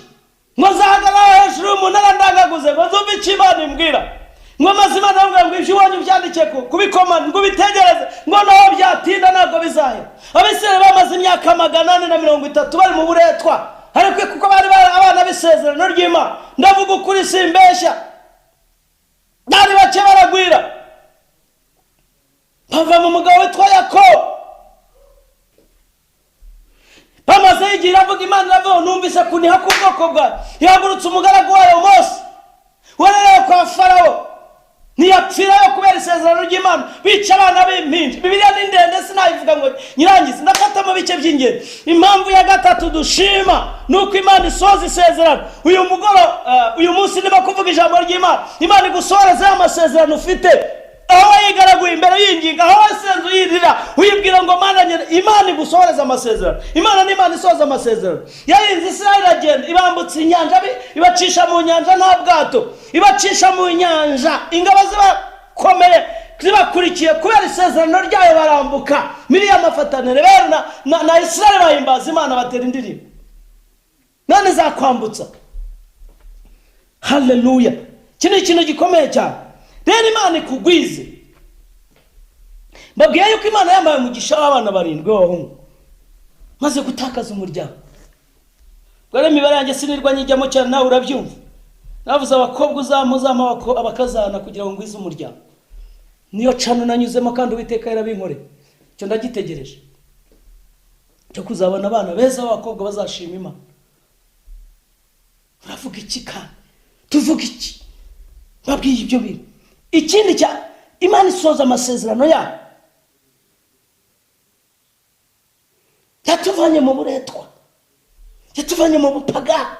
ngo nzahagarara hejuru y'umunara ndangaguze, ngo nzumve icyo Imana imbwira. Ngo maze Imana iramubwira ngo ibyo iwanyu byandike kubikoma, ngo ubitegereze, ngo naho byatinda ntabwo bizahera. Abisirayeli bamaze imyaka 430 bari mu buretwa, ariko kuko bari abana b'isezerano ry'Imana, ndavuga ukuri simbeshya, bari bake baragwira, bava mu mugabo witwa Yakobo. Bamaze igihe iravuga, Imana iravuga, numvise kuniha k'ubwoko bwawe. Ihagurutse umugaragu wayo Mose warerewe kwa Farawo, ntiyapfirayo kubera isezerano ry'Imana, bica abana b'impinja. Bibiliya ni ndende sinayivuga ngo nyirangize, ndafatamo bice by'ingenzi. Impamvu ya gatatu dushima ni uko Imana isohoza isezerano. Uyu mugoro, uyu munsi ndimo kuvuga ijambo ry'Imana, Imana igusohoreze amasezerano ufite. Aho wayigaraguye imbere y'ingingo, aho wasenze uyirira uyibwira ngo Mana nyine, Imana igusohoreze amasezerano. Imana ni Imana isohoza amasezerano. Yarinze Isirayeli iragenda, ibambutsa inyanja, ibacisha mu nyanja nta bwato, ibacisha mu nyanja ingabo zibakomeye zibakurikiye, kubera isezerano ryayo barambuka. Miriyamu afatanire rero na Isirayeli bahimbaza Imana, batera indirimbo. None izakwambutsa. Haleluya! Iki ni ikintu gikomeye cyane. Rero Imana ikugwize. Mbabwiye yuko Imana yambaye umugisha w'abana 7 b'abahungu, maze gutakaza umuryango. Ubwo rero imibare yanjye sinirwa nyijyamo cyane, nawe urabyumva. Navuze abakobwa uzampa abakazana kugira ngo ngwize umuryango. Niyo cano nanyuzemo kandi Uwiteka yarabinkoreye. Icyo ndagitegereje cyo kuzabona abana beza b'abakobwa bazashima Imana. Uravuga iki kandi? Tuvuga iki? Babwiye ibyo bintu. Ikindi cya Imana isoza amasezerano yayo, yatuvanye mu buretwa, yatuvanye mu bupagani,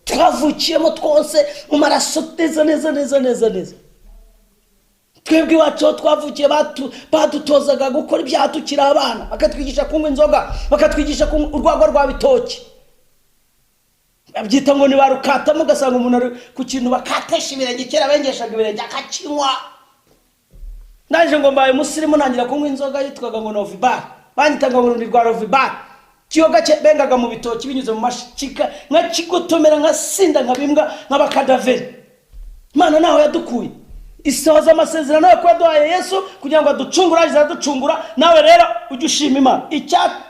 twavukiyemo twose mu maraso neza neza neza neza neza. Twebwe iwacu aho twavukiye badutozaga gukora ibyaha tukiri abana, bakatwigisha kunywa inzoga, bakatwigisha kunywa urwagwa rwa bitoki, babyita ngo ntibarukatamo, ugasanga umuntu ari ku kintu bakatesha ibirenge, kera bengeshaga ibirenge akakinywa. Naje ngo mbaye umusirimu ntangira kunywa inzoga yitwaga ngo Novibari, banyitaga ngo ni rwa Novibari, kiyoga bengaga mu bitoki binyuze mu mashika, nkakigotomera nkasinda nkabimbwa nk'abakadaveri. Imana naho yadukuye, isohoza amasezerano yo kuba yaduhaye Yesu kugira ngo aducungure, arangiza araducungura. Nawe rero ujye ushima Imana.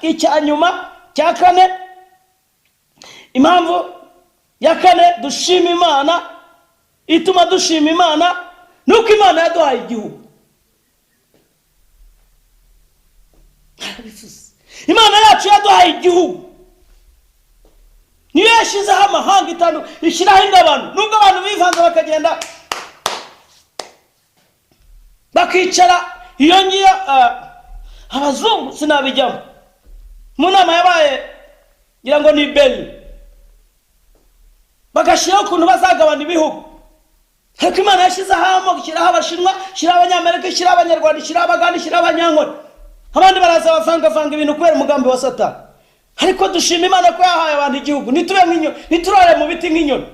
Icya nyuma cya kane, impamvu ya kane dushima Imana, ituma dushima Imana, ni uko Imana yaduhaye igihugu. Imana yacu yaduhaye igihugu, niyo yashyizeho amahanga itanu, ishyiraho ingabano. Nubwo abantu bivanze bakagenda Bakicara iyo ngiyo, abazungu sinabijyamo. Mu nama yabaye, ngira ngo ni Berlin, bagashyiraho ukuntu bazagabana ibihugu. Ariko Imana yashyizeho amoko, ishyiraho Abashinwa, ishyiraho Abanyamerika, ishyiraho Abanyarwanda, ishyiraho Abagande, ishyiraho Abanyankore. Abandi baraza bavangavanga ibintu kubera umugambi wa Satani. Ariko dushima Imana ko yahaye abantu igihugu. Ntitube nk'inyoni, ntiturare mu biti nk'inyoni,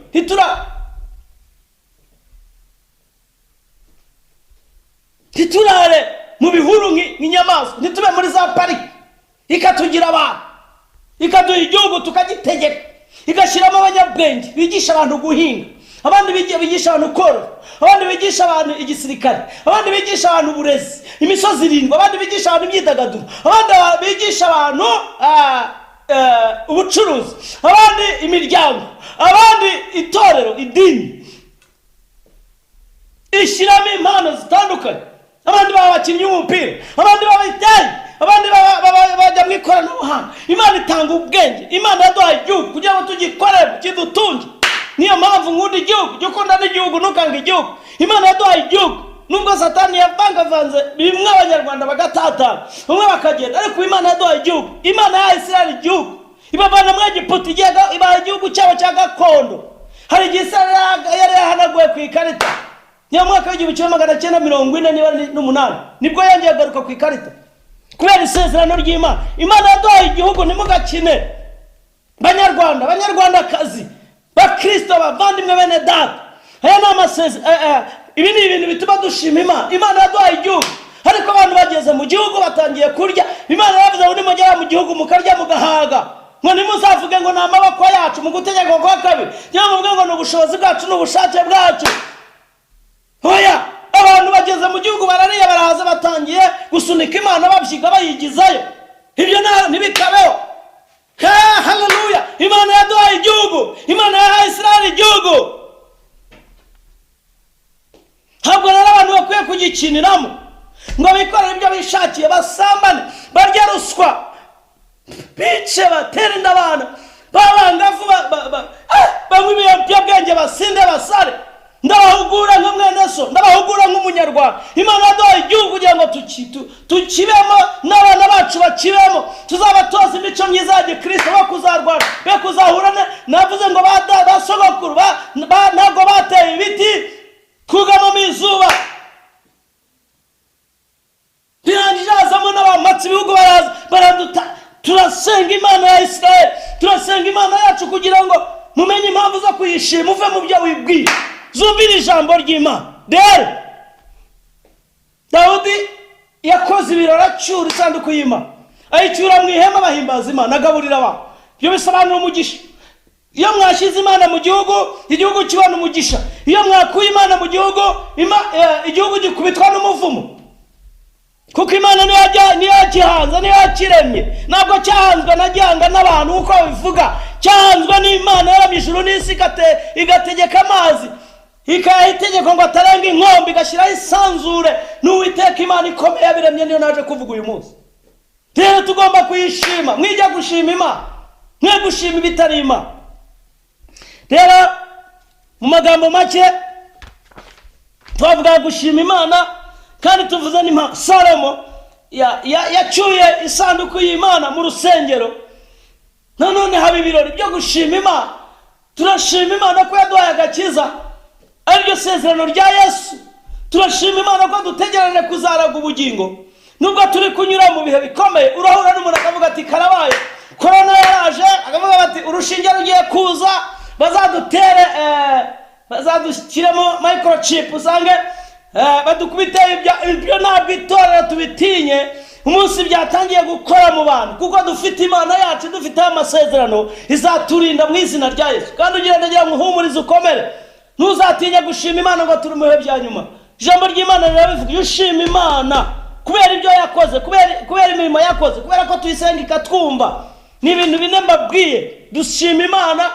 ntiturare mu bihuru nk'inyamaswa, ntitube muri za pariki. Ikatugira abantu, ikaduha igihugu tukagitegeka, igashyiramo abanyabwenge bigisha abantu guhinga, abandi bigisha abantu korora, abandi bigisha abantu igisirikare, abandi bigisha abantu uburezi, imisozi irindwi, abandi bigisha abantu imyidagaduro, abandi bigisha abantu ubucuruzi, abandi imiryango, abandi itorero, idini. Ishyiramo impano zitandukanye. Abandi baba abakinnyi b'umupira, abandi baba itayi, abandi bajya mu ikoranabuhanga. Imana itanga ubwenge. Imana yaduhaye igihugu kugira ngo tugikorere, kidutunge. Niyo mpamvu nkunda igihugu. Jya ukunda n'igihugu, ntukange igihugu. Imana yaduhaye igihugu, nubwo Satani yavangavanze bimwe, Abanyarwanda bagatatana, bamwe bakagenda, ariko Imana yaduhaye igihugu. Imana yahaye Isirayeli igihugu, ibavana muri Egiputa, ibaha igihugu cyabo cya gakondo. Hari igihe Isirayeli yari yahanaguwe ku ikarita. Niyo mwaka w'1948 niba n'umunani, nibwo yongeye kugaruka ku ikarita kubera isezerano ry'Imana. Imana yaduhaye igihugu, ntimugakine. Banyarwanda, Banyarwandakazi, Bakristo, bavandimwe, bene data, aya ni ibi ni ibintu bituma dushima Imana. Imana yaduhaye igihugu, ariko abantu bageze mu gihugu batangiye kurya. Imana yavuze ngo nimugera mu gihugu mukarya mugahaga, ngo ntimuzavuge ngo ni amaboko yacu mu gutegeka kwa kabiri, cyangwa muvuge ngo ni ubushobozi bwacu n'ubushake bwacu. Oya, abantu bageze mu gihugu barariye barahaza, batangiye gusunika Imana, babyiga bayigizayo. Ibyo ntibikabeho. Haleluya! Imana yaduhaye igihugu. Imana yahaye Isirayeli igihugu. Ntabwo rero abantu bakwiye kugikiniramo ngo bikorere ibyo bishakiye, basambane, barye ruswa, bice, batere inda abana b'abangavu, banywe ibiyobyabwenge, basinde, basare. Ndabahugura nka mwene so, ndabahugura nk'Umunyarwanda. Imana yaduhaye igihugu kugira ngo tukibemo n'abana bacu bakibemo. Tuzabatoza imico myiza ya gikristo, bo kuzarwana, be kuzahura navuze ngo ba sogokuru ntabwo bateye ibiti kugamamo izuba. Birangije hazamo n'abamatsi ibihugu, baraza baraduta. Turasenga Imana ya Israel, turasenga Imana yacu kugira ngo mumenye impamvu zo kuyishima, uve mu byo wibwira, zumvire ijambo ry'Imana. Rero Dawudi yakoze ibirori, acyura isanduku y'Imana, ayicyura mu ihema, bahimbaza Imana, agaburira abantu. Ibyo bisobanura umugisha. Iyo mwashyize Imana mu gihugu, igihugu kibona umugisha. Iyo mwakuye Imana mu gihugu, igihugu gikubitwa n'umuvumo, kuko Imana niyo yagihanze, niyo yakiremye. Ntabwo cyahanzwe na gihanga n'abantu nk'uko babivuga, cyahanzwe n'Imana yaremye ijuru n'isi, igategeka amazi, ikayaha itegeko ngo atarenga inkombe, igashyiraho isanzure. N'Uwiteka Imana ikomeye yabiremye, niyo naje kuvuga uyu munsi. Rero tugomba kuyishima. Mwijya gushima Imana, mwe gushima ibitari Imana. Rero mu magambo make twavuga gushima Imana, kandi tuvuze n'impamvu Salomo yacyuye isanduku y'Imana mu rusengero, nanone haba ibirori byo gushima Imana. Turashima Imana ko yaduhaye agakiza, ariryo sezerano rya Yesu. Turashima Imana ko dutegereje kuzaraga ubugingo, nubwo turi kunyura mu bihe bikomeye. Urahura n'umuntu akavuga ati karabaye, korona yaraje, akavuga bati urushinge rugiye kuza, bazadutere, bazadushyiremo microchip, usange badukubite. Ibyo ntabwo itorero tubitinye umunsi byatangiye gukora mu bantu, kuko dufite Imana yacu, dufite amasezerano, izaturinda mu izina rya Yesu. Kandi ugira, ndagira ngo uhumurize, ukomere, ntuzatinye gushima Imana ngo turi mu bihe bya nyuma. Ijambo ry'Imana rirabivuga. Iyo ushima Imana kubera ibyo yakoze, kubera imirimo yakoze, kubera ko tuyisenga ikatwumva, ni ibintu bine mbabwiye. Dushima Imana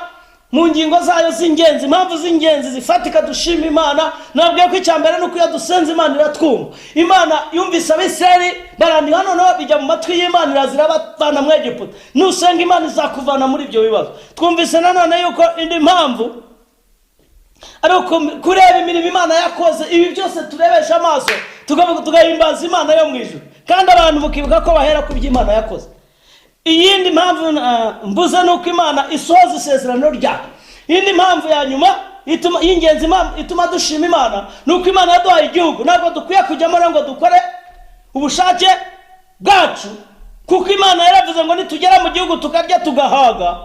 mu ngingo zayo z'ingenzi, impamvu z'ingenzi zifatika dushima Imana. Nabwiye ko icya mbere ni uko iyo dusenze Imana iratwumva. Imana yumvise Abisirayeli barandika, noneho bijya mu matwi y'Imana, iraza irabavana mu Egiputa. Nusenga Imana izakuvana muri ibyo bibazo. Twumvise nanone yuko indi mpamvu Ariko kureba imirimo Imana yakoze, ibi byose turebesha amaso, tugahimbaza Imana yo mu ijuru, kandi abantu mukibuka ko bahera ku byo Imana yakoze. Iyindi mpamvu mbuze ni uko Imana isohoza isezerano ryayo. Iyindi mpamvu ya nyuma y'ingenzi ituma dushima Imana ni uko Imana yaduhaye igihugu. Ntabwo dukwiye kujyamo rero ngo dukore ubushake bwacu, kuko Imana yaravuze ngo nitugera mu gihugu tukarya tugahaga,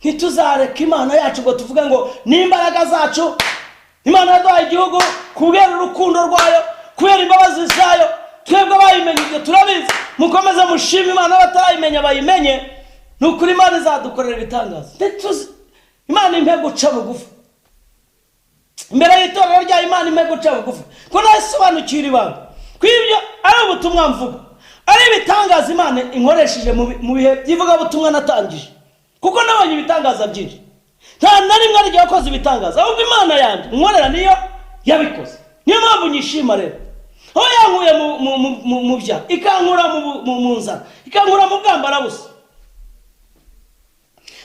ntituzareka Imana yacu ngo tuvuge ngo ni imbaraga zacu. Imana yaduhaye igihugu kubera urukundo rwayo, kubera imbabazi zayo. Twebwe abayimenye ibyo turabizi. Mukomeze mushime Imana, abatarayimenya bayimenye. Ni ukuri Imana izadukorera ibitangaza. Imana impe guca bugufi imbere y'itorero ryayo, Imana impe guca bugufi ko nasobanukira ibanga ko ibyo ari ubutumwa mvuga ari ibitangaza Imana inkoresheje mu bihe by'ivugabutumwa natangije, kuko nabonye ibitangaza byinshi. Nta na rimwe ari igihe wakoze ibitangaza, ahubwo Imana yanjye nkorera niyo yabikoze. Niyo mpamvu nyishima rero, aho yankuye mu byaha, ikankura mu nzara, ikankura mu bwambarabusa.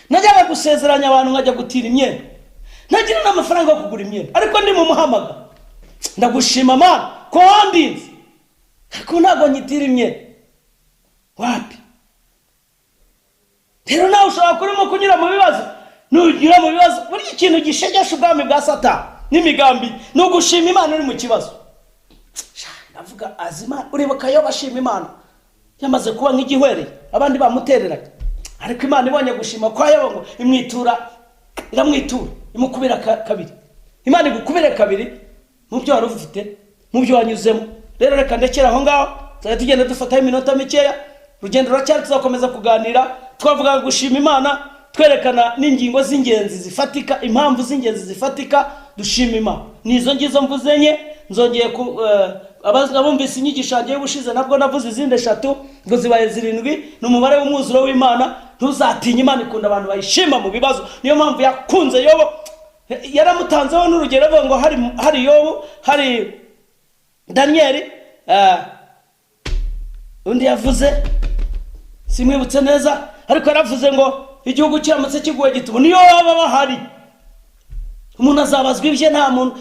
Najyaga gusezeranya abantu, nkajya gutira imyenda, ntagira n'amafaranga yo kugura imyenda, ariko ndi mu muhamagaro. Ndagushima Mana ko wandinze, ariko ntabwo nyitira imyenda, wapi. Rero nawe ushobora kurimo kunyura mu bibazo. Nunyura mu bibazo, burya ikintu gishegesha ubwami bwa Satani n'imigambi ni ugushima Imana uri mu kibazo. Ndavuga azima, uribuka yo bashima Imana yamaze kuba nk'igihwereye, abandi bamutereraga, ariko Imana ibonye gushima kwa Yobu ngo imwitura, iramwitura, imukubira kabiri. Imana igukubire kabiri mu byo wari ufite, mu byo wanyuzemo. Rero reka ndekere aho ngaho, tuzajya tugenda dufataho iminota mikeya. Urugendo ruracyari, tuzakomeza kuganira. Twavuga gushima Imana, twerekana n'ingingo z'ingenzi zifatika, impamvu z'ingenzi zifatika dushima Imana. Ni izo ngizo mvuze enye. Nzongeye ku abumvise inyigisho yanjye y'ubushize, nabwo navuze izindi 3, ngo zibaye 7. Ni umubare w'umwuzuro w'Imana. Ntuzatinye, Imana ikunda abantu bayishima mu bibazo. Niyo mpamvu yakunze Yobu, yaramutanzeho n'urugero avuga ngo hari Yobu, hari Daniyeli, undi yavuze simwibutse neza, ariko yaravuze ngo igihugu kiramutse kiguwe gitumo niyo baba bahari, umuntu azabazwa ibye, nta muntu.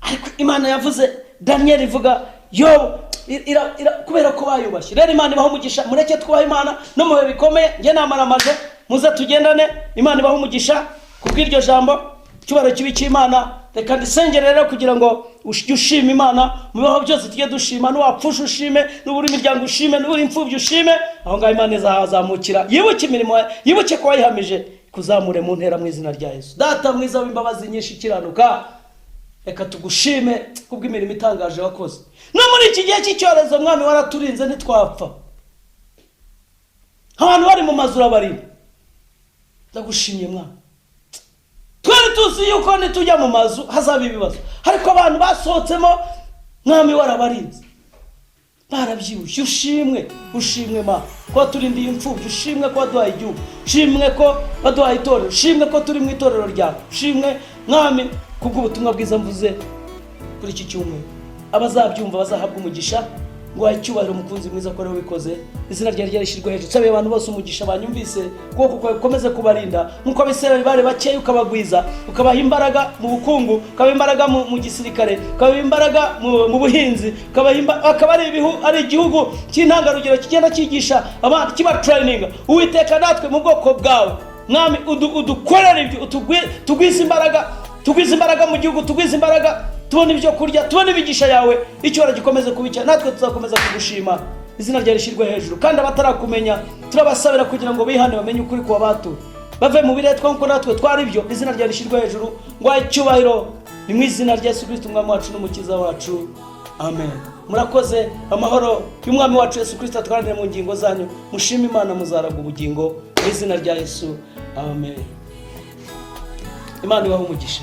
Ariko Imana yavuze Daniyeli, ivuga Yobu, kubera ko bayubashye. Rero Imana ibaha umugisha, mureke twubahe Imana no mu bihe bikomeye. Njye namaramaje, muze tugendane. Imana ibaha umugisha kubw'iryo jambo. Icyubahiro kibi cy'Imana. Reka ndisengere rero kugira ngo ujye ushima Imana mu bibaho byose. Tujye dushima, n'uwapfusha ushime, n'ubura imiryango ushime, n'ubura imfubyi ushime. Aho ngaho Imana izahazamukira, yibuke imirimo, yibuke ko wayihamije, kuzamure mu ntera mu izina rya Yesu. Data mwiza w'imbabazi nyinshi ikiranuka, reka tugushime kubw'imirimo itangaje wakoze no muri iki gihe cy'icyorezo. Mwami, waraturinze ntitwapfa, abantu bari mu mazu urabarinda. Ndagushimye Mwami. Twari tuzi yuko nitujya mu mazu hazaba ibibazo, ariko abantu basohotsemo Mwami warabarinze, barabyibushye. Ushimwe, ushimwe Mana ko turindiye imfubyi, ushimwe ko waduhaye igihugu, ushimwe ko waduhaye itorero, ushimwe ko turi mu itorero ryawe, ushimwe Mwami kubw'ubutumwa bwiza mvuze kuri iki cyumweru. Abazabyumva bazahabwa umugisha. Ngo icyubahiro umukunzi mwiza ko ariwe wabikoze, izina ryawe ryarishirwe hejuru. Nsabiye abantu bose umugisha banyumvise, ukuboko kwawe gukomeze kubarinda nk'uko Abisirayeli bari bakeya ukabagwiza, ukabaha imbaraga mu bukungu, ukabaha imbaraga mu gisirikare, ukabaha imbaraga mu buhinzi, akaba ari igihugu cy'intangarugero kigenda cyigisha abandi, kibatraininga. Uwiteka, natwe mu bwoko bwawe Mwami udukorere ibyo, tugwize imbaraga, tugwize imbaraga mu gihugu, tugwize imbaraga, tubone ibyo kurya, tubone imigisha yawe. Icyubahiro gikomeze kubicya, natwe tuzakomeza kugushima, izina ryawe rishyirwe hejuru. Kandi abatarakumenya turabasabira kugira ngo bihane, bamenye ukuri kuba batuye, bave mu biretwa nk'uko natwe twari byo. Izina ryawe rishyirwe hejuru, ngo icyubahiro ni mu izina rya Yesu Kristo Umwami wacu n'Umukiza wacu, amen. Murakoze. Amahoro y'Umwami wacu Yesu Kristo atwaranire mu ngingo zanyu. Mushime Imana, muzaraga ubugingo mu izina rya Yesu, amen. Imana ibahe umugisha.